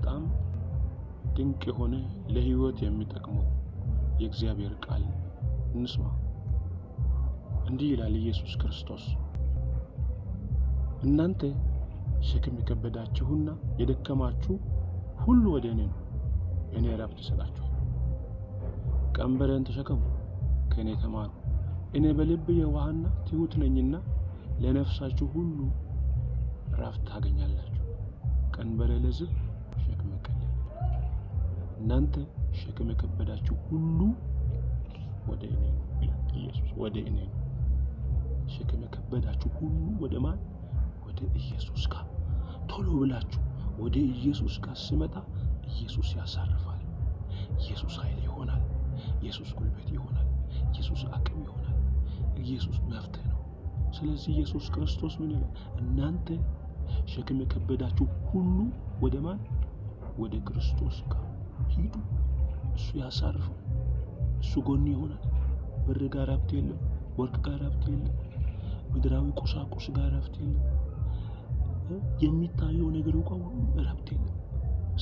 በጣም ድንቅ የሆነ ለሕይወት የሚጠቅመው የእግዚአብሔር ቃል እንስማ። እንዲህ ይላል ኢየሱስ ክርስቶስ፣ እናንተ ሸክም የከበዳችሁና የደከማችሁ ሁሉ ወደ እኔ ኑ፣ እኔ ዕረፍት እሰጣችኋለሁ። ቀንበሬን ተሸከሙ፣ ከእኔ ተማሩ፣ እኔ በልብ የዋህና ትሑት ነኝና ለነፍሳችሁ ሁሉ ዕረፍት ታገኛላችሁ። ቀንበሬ ለዝብ፣ ሸክሜ ቀላል። እናንተ ሸክም የከበዳችሁ ሁሉ ወደ እኔ ኑ ይላል ኢየሱስ። ወደ እኔ ኑ። ሸክም የከበዳችሁ ሁሉ ወደ ማን? ወደ ኢየሱስ ጋር። ቶሎ ብላችሁ ወደ ኢየሱስ ጋር ስመጣ ኢየሱስ ያሳርፋል። ኢየሱስ ኃይል ይሆናል። ኢየሱስ ጉልበት ይሆናል። ኢየሱስ አቅም ይሆናል። ኢየሱስ መፍትሄ ነው። ስለዚህ ኢየሱስ ክርስቶስ ምን ይላል? እናንተ ሸክም የከበዳችሁ ሁሉ ወደ ማን? ወደ ክርስቶስ ጋር ሂዱ። እሱ ያሳርፋል። እሱ ጎን ይሆናል። ብር ጋር ሀብት የለም፣ ወርቅ ጋር ሀብት የለም፣ ምድራዊ ቁሳቁስ ጋር ሀብት የለም። የሚታየው ነገር እንኳን ሁሉ እረፍት የለም።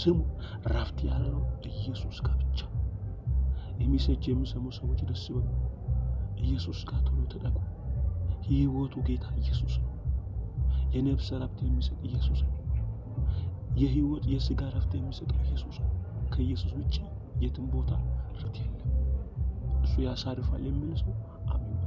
ስሙ፣ እረፍት ያለው ኢየሱስ ጋር ብቻ። የሚሰጅ የሚሰሙ ሰዎች ደስ ይበሉ። ኢየሱስ ጋር ቶሎ ተጠጉ። የሕይወቱ ጌታ ኢየሱስ ነው። የነፍስ እረፍት የሚሰጥ ኢየሱስ ነው። የሕይወት የስጋ እረፍት የሚሰጠው ኢየሱስ ነው። ከኢየሱስ ውጭ የትም ቦታ እረፍት የለም። እሱ ያሳርፋል የሚል ሰው አሜን።